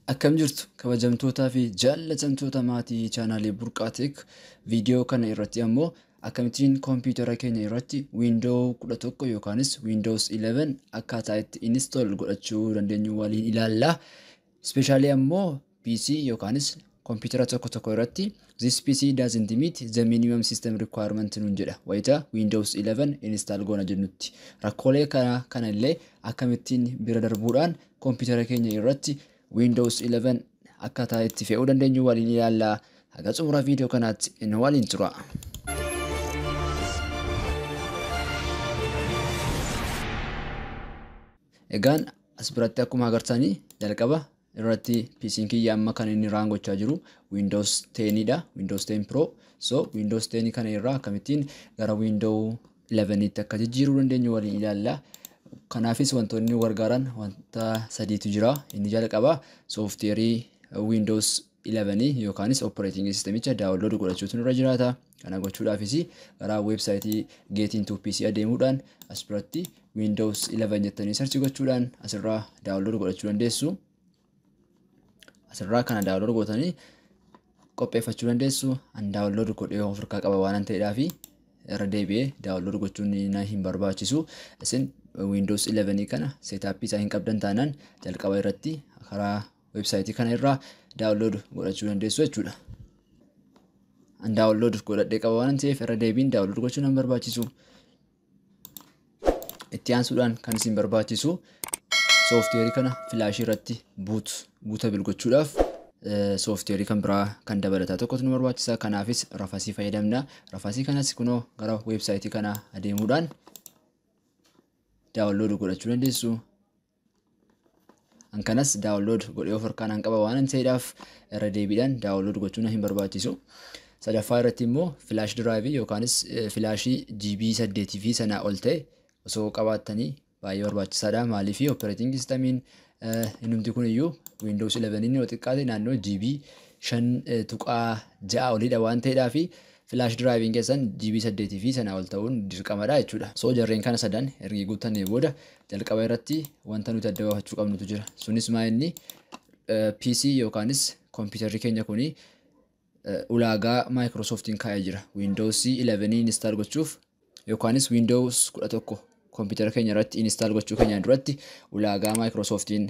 Akkam jirtu kabajamtootaa fi jaallatamtoota maatii chaanaalii Burqaa Tech. Viidiyoo kana irratti ammoo akkamittiin kompiitara keenya irratti Windows 11 yookaanis Windows 11 akkaataa itti install godhachuu dandeenyu waliin ilaalla. Especially ammoo PC yookaanis kompiitara tokko tokko irratti "This PC doesn't meet the minimum system requirement" nuun jedha wayita Windows 11 install goona jennutti. Rakkoolee kana illee akkamittiin bira darbuudhaan kompiitara keenya irratti Windows 11 akkaataa itti fe'uu dandeenyu waliin ilaalla. Haga xumura viidiyoo kanaatti nu waliin tura. Egaan as biratti akkuma agartanii jalqaba irratti PC'n kiyya amma kan inni run gochaa jiru Windows 10 dha. Windows 10 Pro. So Windows 10 kana irraa akkamittiin gara Windows 11 tti akka jijjiiruu dandeenyu waliin ilaalla. Kanaafis wantoonni nu gargaaran wanta sadiitu jira. Inni jalqaba sooftiweerii Windows 11 yookaanis operating systemicha download godhachuutu nurra jiraata. Kana gochuudhaafis gara weebsaayitii Get Into PC adeemuudhaan as biratti Windows 11 jettanii search gochuudhaan asirraa download godhachuu dandeessu. Asirraa kana download gootanii qopheeffachuu dandeessu. An download godhee of harkaa qaba waan ta'eedhaaf irra deebi'ee download gochuun na hin barbaachisu. Isin Windows 11 kana setup isaa hin qabdan taanaan jalqaba irratti karaa weebsaayitii kana irraa download godhachuu dandeessu jechuudha. An download godhadhee qaba waan ta'eef irra deebiin download gochuun hin barbaachisu. Itti aansuudhaan kan isin barbaachisu sooftiweerii kana filaashii irratti bootable gochuudhaaf sooftiweerii kan biraa kan dabalataa tokkotu nu barbaachisa. Kanaafis Rufusii fayyadamna. Rufusii kanas kunoo gara weebsaayitii kana adeemuudhaan download godhachuu dandeessu. An kanas download godhee of harkaan an qaba waan ta'eedhaaf irra deebiidhaan download gochuun hin barbaachisu. Sadaffaa irratti immoo flash drive yookaanis filaashii GB 8 fi sanaa ol ta'e osoo qabaattanii baay'ee barbaachisaadha. Maaliif operating systemiin innumti kun iyyuu Windows 11 yoo xiqqaate naannoo GB 5.6 oliidha waan ta'eedhaaf flash drive keessan GB 8 fi sanaa ol ta'uun dirqamadha jechuudha. So jarreen kana sadan ergi guuttannee booda jalqaba irratti wanta nuti adda baafachuu qabnutu jira. Sunis maa inni PC yookaanis kompiitarri keenya kuni ulaagaa Microsoftiin kaa'ee jira. Windows 11 install gochuuf yookaanis Windows 11 kompiitara keenya irratti install gochuu keenyaan duratti ulaagaa Microsoftiin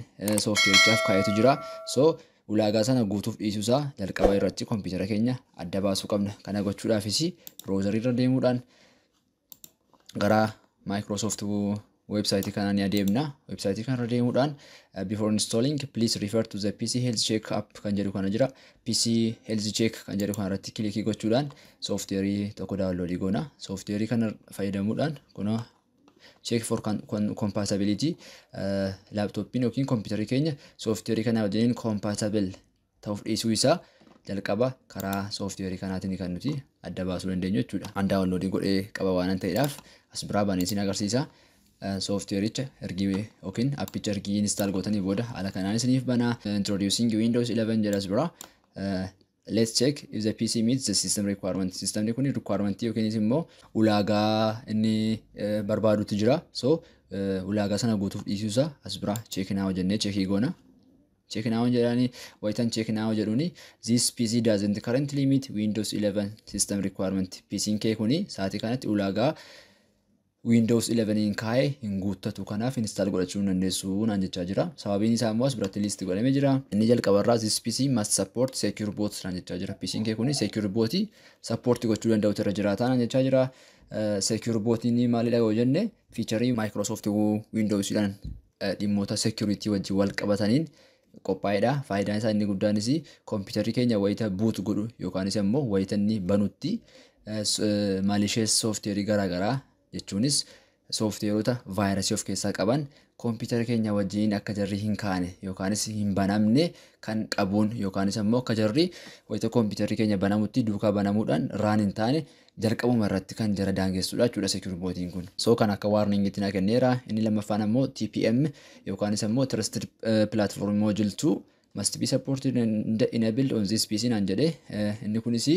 sooftiweerichaaf kaa'etu jira. So ulaagaa sana guutuuf dhiisuusaa jalqaba irratti kompiitara keenya adda baasuu qabna. Kana gochuudhaafis browserii irra deemuudhaan gara Microsoft website kana ni adeemna. Website kana irra deemuudhaan "Before installing, please refer to the PC health check app" kan jedhu kana jira. PC health check kan jedhu kana irratti clickii gochuudhaan sooftiweerii tokko downloadii goona. Sooftiweerii kana fayyadamuudhaan kunoo check for compatibility, laaptooppiin yookiin kompiitarri keenya sooftiweerii kana wajjin compatible ta'uuf dhiisuu isaa jalqaba karaa sooftiweerii kanaatiin kan nuti adda baasuu dandeenyu jechuudha. An downloadii godhee qaba waan ta'eedhaaf as biraa banee isin agarsiisa. Sooftiweericha ergi yookiin appicha ergi install gootanii booda haala kanaan isiniif banaa. "Introducing Windows 11" jedha as biraa. Let's check if the PC meets the system requirement. Systemni kun requirement yookiinis immoo ulaagaa inni barbaadutu jira. So ulaagaa sana guutuuf dhiisuusaa as biraa "check now" jennee checkii goona. "Check now" jedhanii wayitan "check now" jedhuuni "This PC doesn't currently meet Windows 11 system requirement." PC'n kee kuni sa'aatii kanatti ulaagaa Windows 11 kaa'ee hin guuttatu, kanaaf install godhachuu hin dandeessu naan jechaa jira. Sababiin isaa immoo as biratti list godhamee jira. Inni jalqabarraa "This PC must support secure boot" naan jechaa jira. PC'n kee kuni secure boot support gochuu danda'utu irra jiraata naan jechaa jira. Secure bootiin maalidha yoo jenne, featurii Microsoft Windowsdhaan dhimmoota security wajjin wal qabataniin qophaa'edha. Faayidaan isaa inni guddaanis kompiitarri keenya wayita boot godhu yookaanis immoo wayita inni banutti malicious software garaagaraa, jechuunis sooftiweerota vaayirasii of keessaa qaban, kompiitara keenya wajjin akka jarri hin kaane yookaanis hin banamne kan qabuun, yookaanis immoo akka jarri wayita kompiitarri keenya banamutti duukaa banamuudhaan run hin taane jalqabuma irratti kan jara daangessuudha jechuudha secure bootiin kun. So kan akka warningitti na kenneera. Inni lammaffaan ammoo "TPM yookaanis immoo Trusted Platform Module 2 must be supported and enabled on this PC" naan jedhe. Inni kunis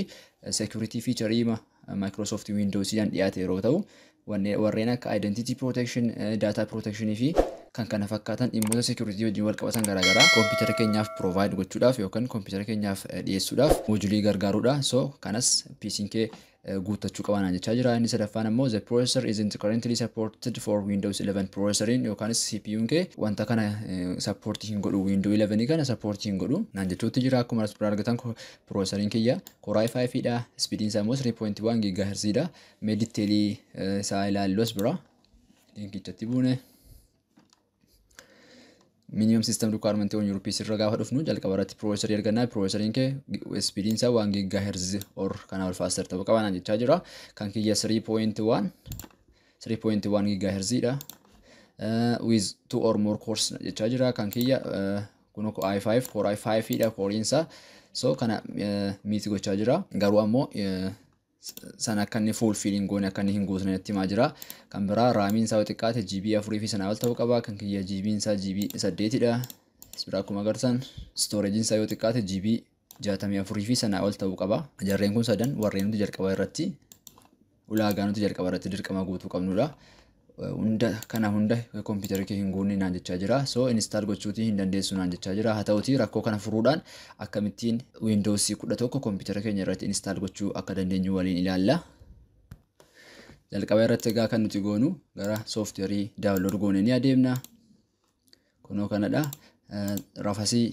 security feature Microsoft Windowsdhaan dhiyaate yeroo ta'u, warreen akka identity protection, data protection fi kan kana fakkaatan dhimmoota security wajjin wal qabatan garaagaraa kompiitara keenyaaf provide gochuudhaaf yookaan kompiitara keenyaaf dhiyeessuudhaaf module gargaarudha. So kanas PC'n kee guuttachuu qaba naan jechaa jira. Inni sadaffaan ammoo the processor isn't currently supported for Windows 11. Processoriin yookaanis CPU'n kee wanta kana support hin godhu, Windows 11 kana support hin godhu naan jechuutti jira. Akkuma as biraa argatan processoriin kiyya Core i5 dha. Speediin isaa immoo 3.1 GHz dha. Mee detailii isaa ilaallu as bira. Linkichatti buune. Minimum system requirement on your PC irra gaafa dhufnu, jalqaba irratti processorii argannaa. Processoriin kee speediin isaa 1 GHz or kana ol faster ta'uu qaba naan jechaa jira. Kan kiyya 3.1 3.1 GHz dha. With two or more cores jechaa jira. Kan kiyya kun i5, Core i5 dha corein isaa. So kana meet gochaa jira. Garuu ammoo sana akka inni fulfill hin goone, akka inni hin guutne natti himaa jira. Kan biraa RAMiin isaa yoo xiqqaate GB 4 fi sanaa ol ta'uu qaba. Kan kiyya GB'n isaa GB 8dha. Biraa akkuma agartan storageiin isaa yoo xiqqaate GB 64 fi sanaa ol ta'uu qaba. Jarreen kun sadan warreen nuti jalqaba irratti ulaagaa nuti jalqaba irratti dirqama guutuu qabnudha. Hunda kana hunda kompiitara kee hin guunne naan jechaa jira. So install gochuutii hin dandeessu naan jechaa jira. Haa ta'utii rakkoo kana furuudhaan akkamittiin Windows 11 kompiitara keenya irratti install gochuu akka dandeenyu waliin ilaalla. Jalqaba irratti egaa kan nuti goonu gara softwareii download goone ni adeemna. Kunoo kanadha. Rufusii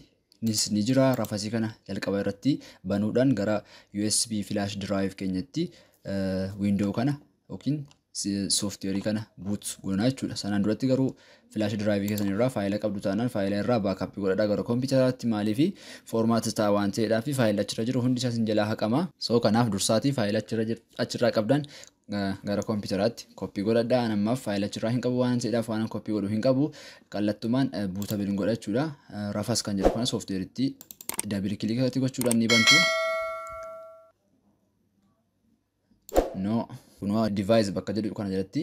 ni jira. Rufusii kana jalqaba irratti banuudhaan gara USB flash drive keenyatti window kana yookiin softwareii kana boot goonaa jechuudha. Sanaan duratti garuu flash drive keessan irraa faayila qabdu taanaan faayila irraa backup godhadhaa gara kompiitaraatti. Maaliif? Format ta'a waan ta'eedhaaf faayila achirra jiru hundi isaa isin jalaa haqama. So kanaaf dursaatii faayila achirraa qabdan gara kompiitaraatti copy godhadhaa. An ammaaf faayila achirraa hin qabu waan ta'eedhaaf waan copy godhu hin qabu. Kallattumaan bootable godha jechuudha. Rufus kan jedhu kana softwareitti double click gochuudhaan ni bantu. No, kunoo device bakka jedhu kana jalatti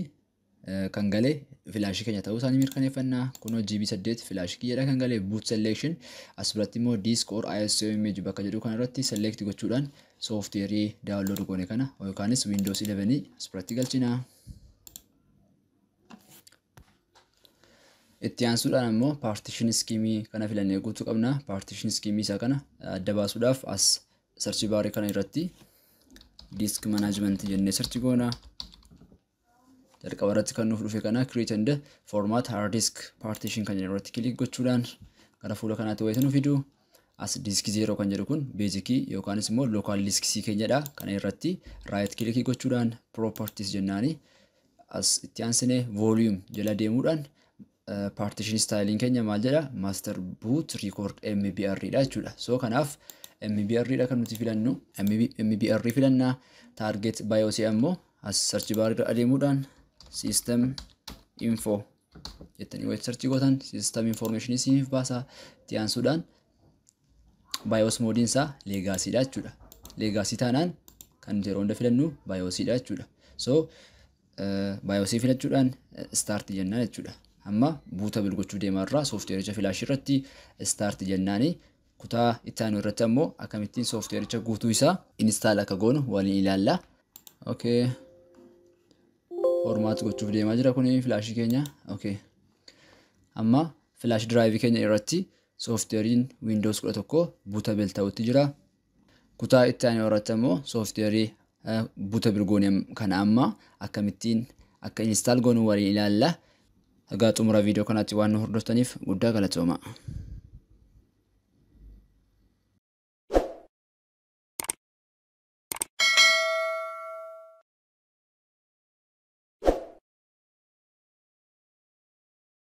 kan galee flashii keenya ta'uu isaanii mirkaneeffannaa. Kunoo GB 8 flashii kiyyaadha kan galee. Boot selection as biratti immoo disk or ISO image bakka jedhu kana irratti select gochuudhaan softwareii download goone kana yookaanis Windows 11 as biratti galchina. Itti aansuudhaan ammoo partition scheme kana filannee guutuu qabna. Partition scheme isaa kana adda baasuudhaaf as search bar kana irratti disk management jennee search goona. Jalqaba irratti kan nuuf dhufe kana create and format hard disk partition kan jedhu irratti click gochuudhaan gara fuula kanaatti wayita nu fidu. As disk 0 kan jedhu kun basic yookaanis immoo local disk C keenyadha. Kana irratti right click gochuudhaan properties jennaani. As itti aansine volume jala deemuudhaan partition styling keenya maal jedha? Master boot record MBR dha jechuudha. So kanaaf MBR dha kan nuti filannu. MBR filannaa. Target BIOS ammoo as search bar irra adeemuudhaan system info jettanii wayita search gootan system information isiniif baasa. Itti aansuudhaan BIOS moodiin isaa legacy dha jechuudha. Legacy taanaan kan nuti yeroo hunda filannu BIOS dha jechuudha. So BIOS filachuudhaan start jennaan jechuudha. Amma bootable gochuu deemaa irraa softwareicha flash irratti start jennaani. Kutaa itti aanu irratti ammoo akkamittiin softwareicha guutuu isaa install akka goonu waliin ilaalla. Okay. Format gochuuf deemaa jira kuni flashii keenya. Okay. Amma flash drive keenya irratti softwareiin Windows 11 bootable ta'utti jira. Kutaa itti aanu irratti ammoo softwareii bootable goone kana amma akkamittiin akka install goonu waliin ilaalla. Egaa xumura viidiyoo kanaatti waan nu hordoftaniif guddaa galatooma.